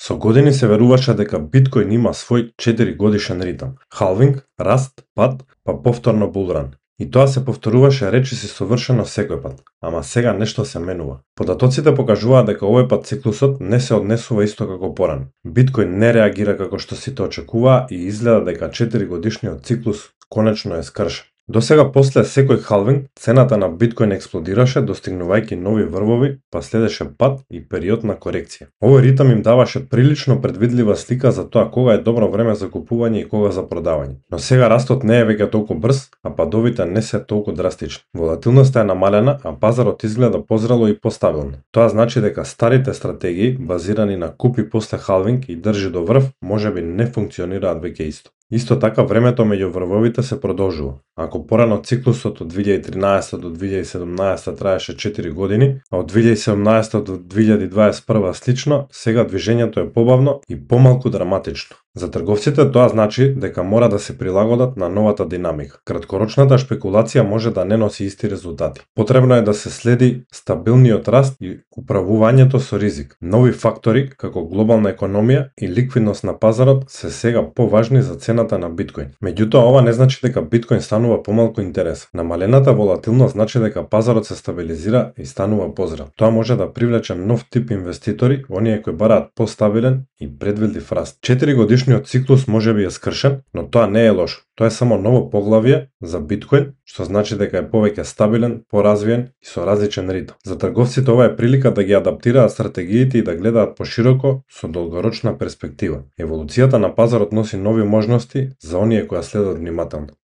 Со години се веруваше дека биткоин има свој 4-годишен ритам: халвинг, раст, пад, па повторно булран. И тоа се повторуваше речиси совршено секој пат. Ама сега нешто се менува. Податоците покажуваат дека овој пат циклусот не се однесува исто како порано. Биткоин не реагира како што сите очекуваа и изгледа дека 4-годишниот циклус конечно е скршен. Досега после секој халвинг, цената на биткоин експлодираше, достигнувајќи нови врвови, па следеше пад и период на корекција. Овој ритам им даваше прилично предвидлива слика за тоа кога е добро време за купување и кога за продавање. Но сега растот не е веќе толку брз, а падовите не се толку драстични. Волатилноста е намалена, а пазарот изгледа позрело и постабилно. Тоа значи дека старите стратегии, базирани на купи после халвинг и држи до врв, можеби не функционираат веќе исто. Исто така, времето меѓу врвовите се продолжува. Ако порано циклусот од 2013 до 2017 траеше 4 години, а од 2017 до 2021 слично, сега движењето е побавно и помалку драматично. За трговците тоа значи дека мора да се прилагодат на новата динамика. Краткорочната шпекулација може да не носи исти резултати. Потребно е да се следи стабилниот раст и управувањето со ризик. Нови фактори, како глобална економија и ликвидност на пазарот, се сега поважни за цената на биткоин. Меѓутоа, ова не значи дека биткоин станува помалку интересен. Намалената волатилност значи дека пазарот се стабилизира и станува позрел. Тоа може да привлече нов тип инвеститори, оние кои бараат постабилен и предвидлив раст. 4-годишниот циклус можеби е скршен, но тоа не е лошо. Тоа е само ново поглавје за биткоин, што значи дека е повеќе стабилен, поразвиен и со различен ритм. За трговците ова е прилика да ги адаптираат стратегиите и да гледаат пошироко со долгорочна перспектива. Еволуцијата на пазарот носи нови можности за оние кои следат внимателно.